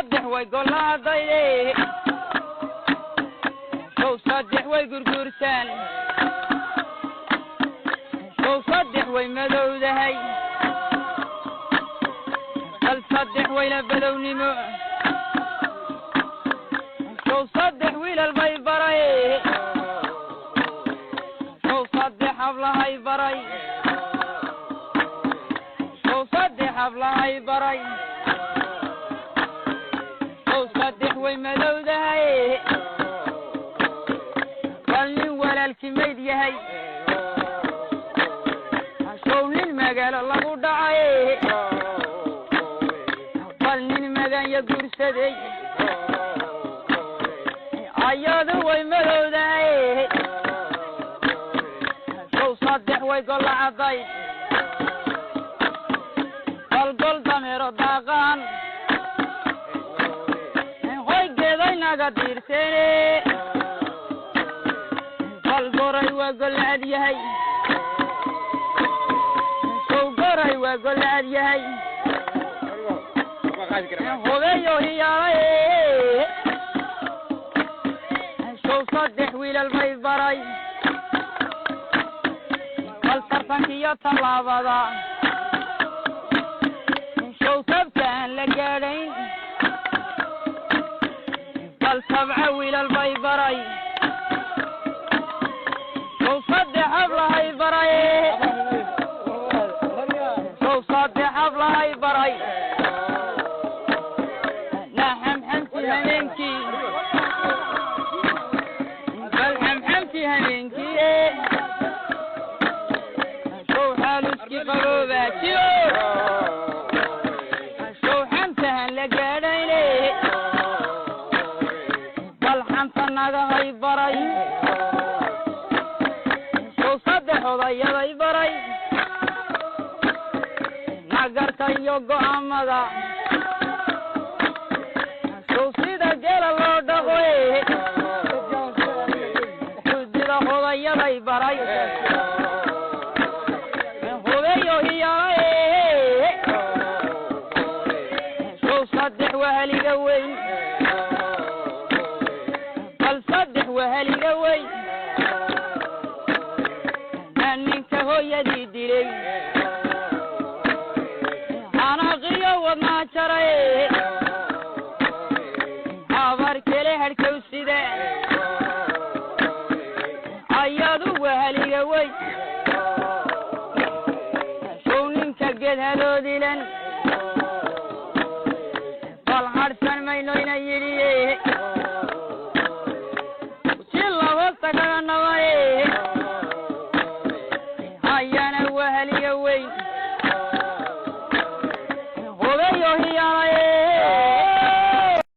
Saddex way gollaadayde, show saddex way gurguurtaan, show saddex way madowdahay, bal saddex wayla badownimo, show saddex wiilal bay baray, show saddex hablahay baray, show saddex hablahay baray, show saddex way madowdahay, bal nin walaalkii mayd yahay, show nin magaalo lagu dhacay, bal nin maganya guursaday, ayadu way madowdahay, show saddex way golla cadday, bal gol dameero daaqaan hoygeeday naga diirteene, bal goray waa gollacad yahay, show goray waa gollacad yahay, hobeeyo hiyaalay, show saddex wiilal bay baray, bal tartankiyo tallaabada, show tabta aan la gaadhayn, bal tabca wiilal bay baray, show saddex hablahay baray, show saddex hablahay baray, na xamxamti habeenkii, bal xamxamti habeenkii, show xaaluskii qaboobaajiyo, show xantahan la gaadhayne, bal xanta nagahay baray, show saddex odayaday baray, nagarka iyo go'aamada, show sida geela loo dhaqo, guddida hodayaday baray, hubeeyo hiyaalay, show saddex wahaliga weyn, bal saddex wahaliga weyn, maa ninka hooyadii dilay, xanaaqiyo wadnaa jaray, habar kele hadhkow sida, ayadu wahaliga weyn, show ninka geed haloodilan, bal hadhsan mayno ina yidhi.